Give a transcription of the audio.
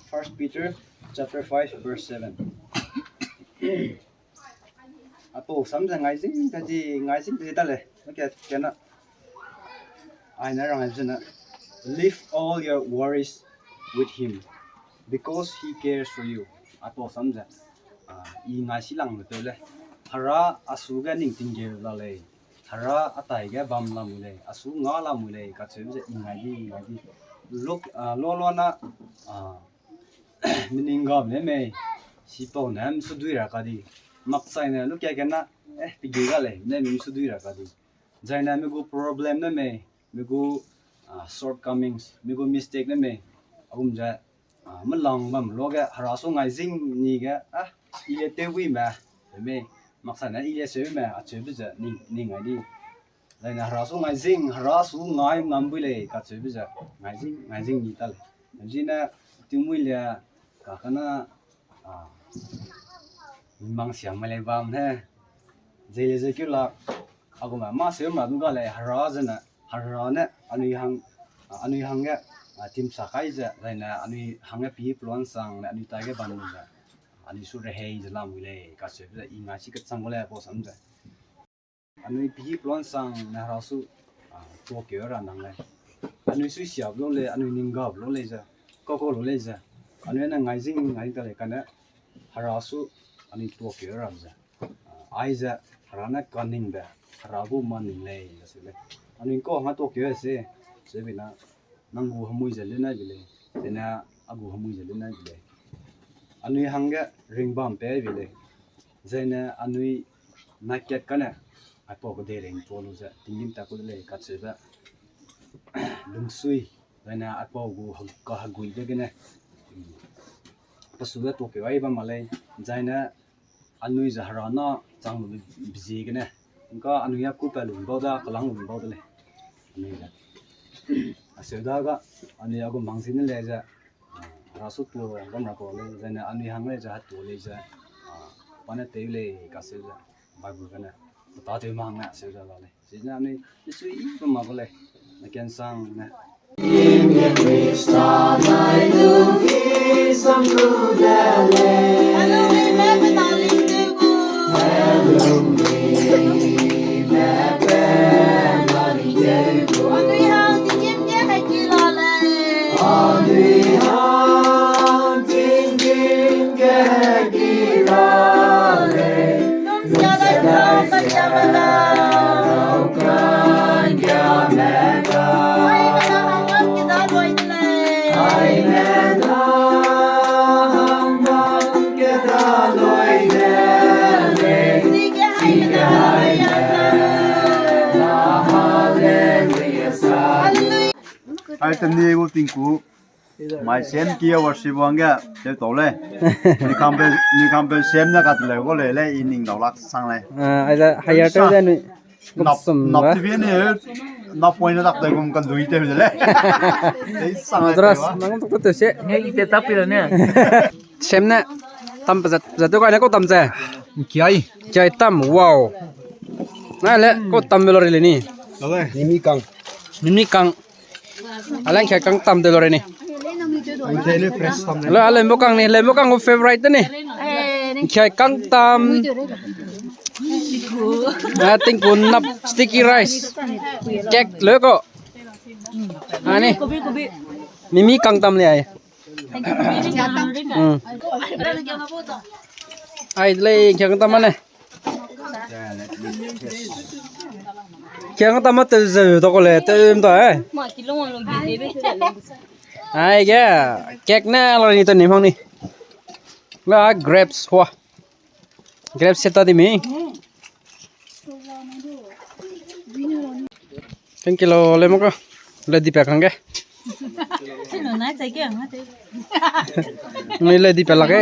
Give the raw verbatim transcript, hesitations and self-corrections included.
First Peter chapter five, verse seven. Apau sam ze ngaizing tadi, ngaizing tadi ta le. Okay, kena. Ai na rang ai zena. Leave all your worries with him, because he cares for you. Apau sam ze. Ah, i ngai si lang le teu le. Hera a su ge ning ting ge la lei. Hera a tai ge bam la mu lei. A su nga la mu lei. Kacheu ze i ngai di, i ngai di. Lok, ah, lo lo na, ah, mening gam ne mei, sipau ne msu dui ra ka di. Maksai ne lu kia kena, eh, pigi ga lei, ne mi msu dui ra ka di. Zai ne mi gu problem ne mei, mi gu, ah, shortcomings, mi gu mistake ne mei, agum ze, ah, melang bam lo ge, hera su ngaizing ni ge, ah, i le tew wi me, mei, maksai ne i le seu me, a cheu be ze, ning, ning ngai di. Zai ne hera su ngaizing, hera su ngai ngam bui lei, kacheu be ze, ngaizing, ngaizing ni ta lei. Zine, tingmui le, ka kena, ah, mang siang me lei bam he. Zai le ze keu la, agum ma seu ma du ga lei, hera zene, hera ne, anui hang, ah, anui hang ge, ah, timsa kai ze, zai ne, anui hang ge pi plan sang ne, anui tai ge bam ze, anui su rehei ze lam wi lei, kacheu be ze, i ngai si kechang gu lei, apau sam ze. Anui pi plan sang ne hera su, ah, tuakeu ra nang lei. Anui su siap lo lei, anui ning gap lo lei ze, kau kau lo lei ze. Anui ne ngaizing ngai ta lei kane hera su anui tuakeu ra ze. Ah, ai ze hera ne kaningbe, hera gu maning lei ze se lei. Anui kau hang tuakeu se, se bina nang gu hemui ze le nai bi lei, zene a gu hemui ze le nai bi lei. Anui hangge ringbam pe bi lei. Zene anui nakat kane, aipau kedei ring tuâ lu ze, tinggîm ta ku de lei kacheube, lungsui, zene aipau gu ha-, kahegui de gene, mm, pesu de tuakeu ai bam ma lei, zene anui ze hera na chang lu be ziegene, ngka anui a ku pa lu bau da, kalang lu bau de lei. Anui ze. Aseu da ga, anui a gu mang si ne lei ze, ah, hera su tuâ bam ra kau lei, zene anui hang lei ze, hetuâ lei ze, ah, pa ne teu lei kaseu ze, Bible gene, pa ta teu ma hang ne aseu ze la lei. Zene anui, misui bam ma kau lei, na kensang ne. Ai, teni gu tingku. Mai sem ki a worship wang ge, teu tau lei. Ni kam pe, ni kam pe sem ne kat leu ko lei, lei, i ning dau lak sang lei. Ah, ai da, hire teu de ni. Nap, nap ti bi ni, nap point na dak de gum kan dui teu de lei. Ei sang lei. Dras, mang tuk teu se. Ne i te tap pi ne. Sem ne, tam pe zat, zat teu kai ne ko tam ze. Kiai. Kiai tam, wow. Na le, ko tam be lo re le ni. Mimi kang. Mimi kang. Alang kia kang tam de lo re ni. Lo, a lembo kang ni, lembo kang gu favorite ni. Kia kang tam. A tingku nap sticky rice. Cake lo ko. Ani. Mimi kang tam ni ai. Mm. Ai, lei, kiang tam mane. Kiang tam ma teu zeu ta ko le, teu ta, eh. Ai ge, cake ne lo ni to ni mang ni. La grapes hua. Grapes se ta di mi. Thank you lo le mo ko. Le di pe kang ge. Ngai le di pe lage.